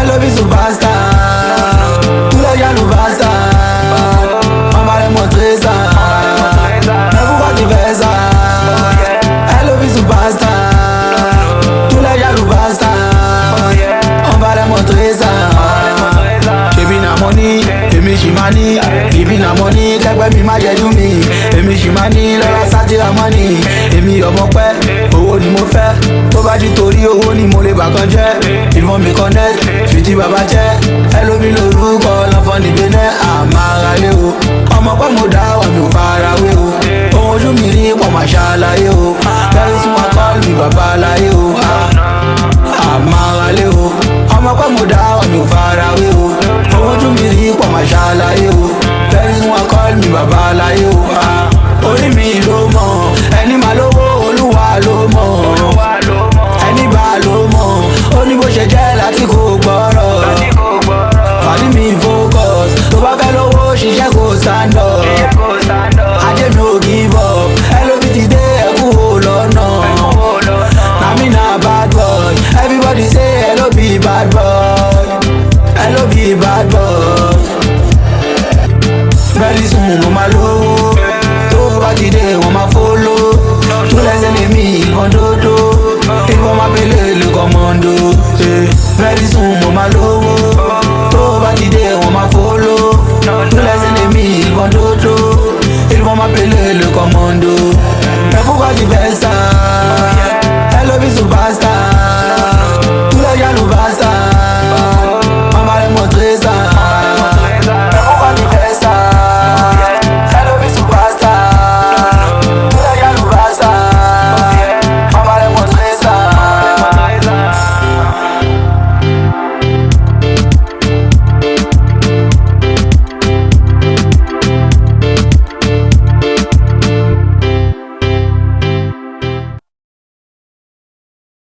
LOB superstar. Tous les jaloux bastard. On va les montrer ça. Mais pourquoi tu fais ça? LOB superstar. Tous les jaloux bastard. On va les montrer ça. Ṣebí na money, èmi ṣì máa ní. Ibi na money, kẹ́gbẹ́ mi má jẹ́jú mi. Èmi ṣì máa ní lọ́la sátìrà money. Èmi ọmọ pẹ́, owó ni mo fẹ́. Tó bá jí torí owó ni mo lè bàkan jẹ́. Ìfọ̀n mi connect, fìdí bàbá jẹ́. Ẹlòmí lórúkọ lọ́fọ̀n nígbẹ́ náà, àmàrà lé o. Ọmọ pẹ́ mo dá wà mí ò fara wé o. Ohun ojú mi rí pọ̀ máa ṣàlàyé o. Very soon I call me bàbá láyé o. Àmàrà lé o. Ọmọ pẹ́ mo dá wà mí ò fara wé o. Ohun ojú mi rí pọ̀ máa ṣàlàyé o. Very soon I call me bàbá láyé o. Orí mi ló mọ̀, ẹni máa lówó olúwa ló mọ̀. Ẹni bá ló mọ̀, ó ní bó ṣe jẹ́ láti kó gbọ́rọ̀. Fàdí mi focus, tó bá fẹ́ lówó ṣiṣẹ́ kó stand up. Ajé mi ò give up, LOB ti dé ẹkú ò lọ́nà. Na me na bad boy, everybody say LOB bad boy. LOB bad boy. Very soon mo máa lówó, tó bá ti dé wọ́n máa follow. Tó lẹ́sẹ̀ lè mi ìbọn dódó, ìbọn máa pélé lè commando. Very soon.